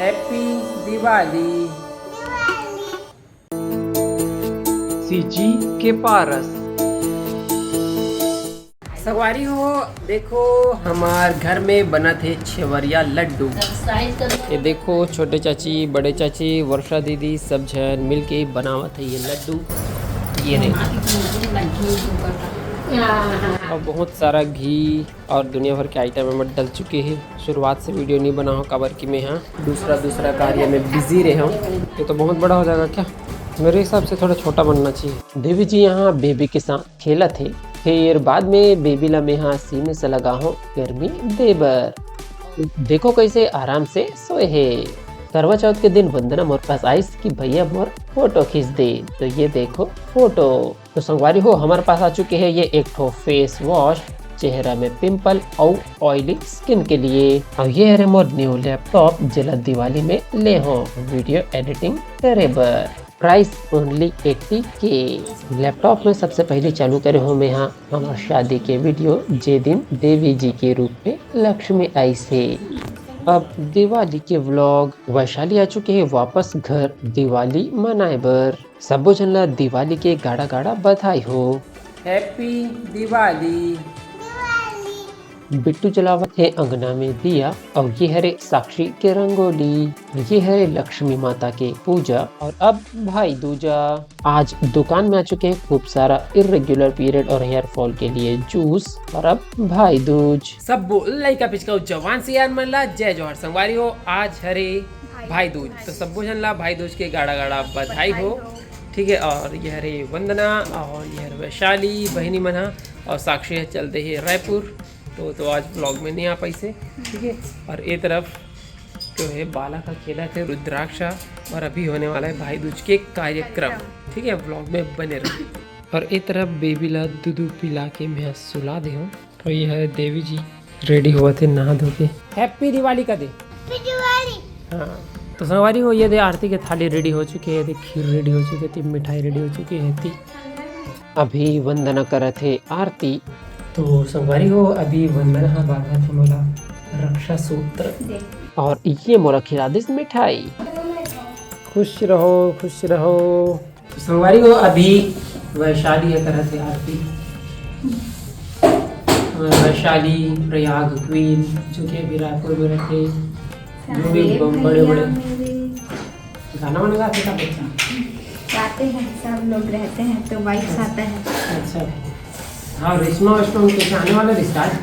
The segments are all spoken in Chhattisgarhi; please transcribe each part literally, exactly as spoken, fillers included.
Happy Diwali। सीजी के पारस। संगवारी हो, देखो हमार घर में बनत हे छेवरिया लड्डू। ये देखो छोटे चाची, बड़े चाची, वर्षा दीदी, सब झन मिलके बनावत हे ये लड्डू। ये रे, और बहुत सारा घी और दुनिया भर के आइटम एमा डल चुके हे। शुरुआत से वीडियो नहीं बनाओ, काबर कि मैं हाँ दूसरा दूसरा कार्य में बिजी रहे हूँ। ये तो बहुत बड़ा हो जाएगा क्या? मेरे हिसाब से थोड़ा छोटा बनना चाहिए। देवी जी यहाँ बेबी के साथ खेलत हे, फिर बाद में बेबी ला मैं हाँ सीने से लगा हूँ गर्मी दे बर। देखो कैसे आराम से सोए हे। करवा चौथ के दिन वंदना मोर पास आइस कि भैया मोर फोटो खींच दे, तो ये देखो फोटो। तो संगवारी हो, हमारे पास आ चुके हैं ये एक ठो फेस वॉश चेहरा में पिंपल और ऑयली स्किन के लिए। और ये हरे मोर न्यू लैपटॉप, जेला दिवाली में ले हो वीडियो एडिटिंग करे बर। प्राइस ओनली एट्टी के। लैपटॉप में सबसे पहले चालू करे हो मैं हाँ हमार शादी के वीडियो, जे दिन देवी जी के रूप में लक्ष्मी आई से। अब दिवाली के व्लॉग। वैशाली आ चुके हैं वापस घर दिवाली मनाए बर। सब्बो झन ला दिवाली के गाड़ा गाड़ा बधाई हो। हैप्पी दिवाली। बिट्टू जलावत हे अंगना में दिया, अउ ये हरे साक्षी के रंगोली, ये हरे लक्ष्मी माता के पूजा। और अब भाई दूजा। आज दुकान में आ चुके हैं खूब सारा इरेगुलर पीरियड और हेयर फॉल के लिए जूस। और अब भाई दूज। सब्बो लइका पिचका जवान सियान मन ला जय जोहार। संगवारी हो, आज हरे भाई दूज, तो सब्बो झन ला भाई दूज के गाड़ा गाड़ा बधाई हो। ठीक है, और ये हरे वंदना और ये हरे वैशाली बहिनी मन हा, और साक्षी ह चल दे हे रायपुर, तो तो आज व्लॉग में नहीं आ पाई से। ठीक है, और ये तरफ जो है बालक ह खेलत हे रुद्राक्ष, और अभी होने वाला है भाई दूज के कार्यक्रम। ठीक है, व्लॉग में बने रहो। और ये तरफ बेबी ला दूध पिला के मैं सुला दे हूँ। और ये है देवी जी रेडी होवत हे नहा धो के। हैप्पी दिवाली का दे। हाँ, तो संगवारी हो, ये दे आरती के थाली रेडी हो चुके हे, ये दे खीर रेडी हो चुके हे, मिठाई रेडी हो चुके हे। ती अभी वंदना करत हे आरती। तो संगवारी हो, अभी वंदना हा बांधत हे मोला रक्षा सूत्र, और ये मोला खिला दिस मिठाई। खुश रहो, खुश रहो। तो संगवारी हो, अभी वैशाली ह करत हे आरती। वैशाली, प्रयाग क्वीन, जो कि अभी रायपुर में रहिथे, जो भी बड़े बड़े गाना वाना गाथे का बच्चा? गाते हैं, सब लोग रहते हैं तो वाइब्स आता है। अच्छा, हाँ, रेशमा वेशमा उनके से आने वाला रिश्ता है।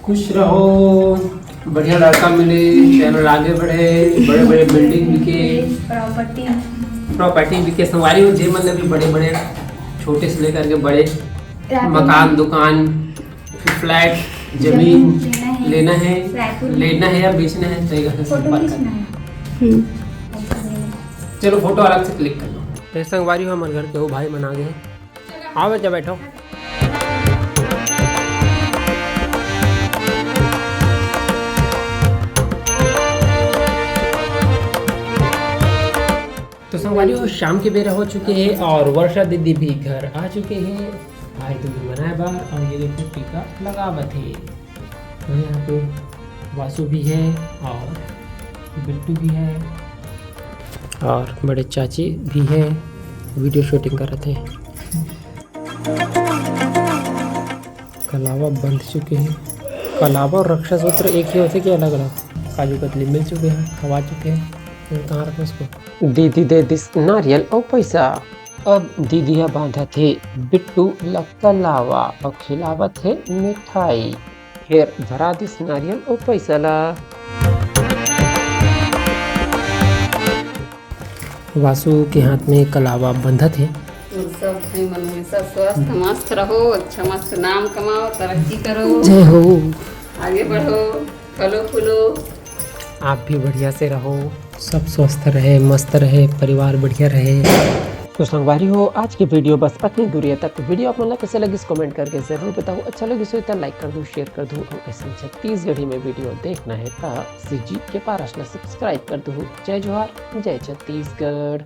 खुश रहो, बढ़िया लड़का मिले, चैनल आगे बढ़े, बड़े बड़े बिल्डिंग बिके, प्रॉपर्टी। प्रॉपर्टी बिके। संगवारी हो, जे मन भी बड़े बड़े, छोटे से लेकर के बड़े, मकान, दुकान, फ्लैट, जमीन लेना है, लेना है या बेचना है, तो ये घर से संपर्क करना है। चलो, फोटो अलग से क्लिक कर लो। तो संगवारी हो, हमारे घर के वो भाई मन आ गए हैं। आओ बेटा, बैठो। तो संगवारी हो, शाम के बेरा हो चुके हे और वर्षा दीदी भी घर आ चुके हे भाई दूज मनाए बर। और ये देखो, टीका लगावत हे। और यहाँ पे वासु भी है और बिट्टू भी है और बड़े चाची भी है, वीडियो शूटिंग करत हे। कलावा बंध चुके हे। कलावा और रक्षा सूत्र एक ही होथे कि अलग-अलग? काजू कतली मिल चुके हे, खवा चुके हे, फिर कहाँ रखे उसको? दीदी दे दिस नारियल अउ पैसा। अब दीदी ह बांधत हे बिट्टू ल कलावा अउ खिलावत हे मिठाई। फेर धरा दिस नारियल अउ पैसा ला। वासु के हाथ में कलावा बंधत हे। तुम सब भाई मन हमेशा स्वस्थ मस्त रहो, अच्छा मस्त नाम कमाओ, तरक्की करो, जय हो। आगे बढ़ो, फलो फूलो। आप भी बढ़िया से रहो, सब स्वस्थ रहे, मस्त रहे, परिवार बढ़िया रहे। तो संगवारी हो, आज की वीडियो बस अतनी दूरिया तक। वीडियो आप मन ला कैसे लगिस, कमेंट करके जरूर बताओ। अच्छा लगिस होही त लाइक कर दू, शेयर कर दू। अउ ऐसे छत्तीसगढ़ी में वीडियो देखना है त सीजी के पारस ला सब्सक्राइब कर दू। जय जोहार, जय छत्तीसगढ़।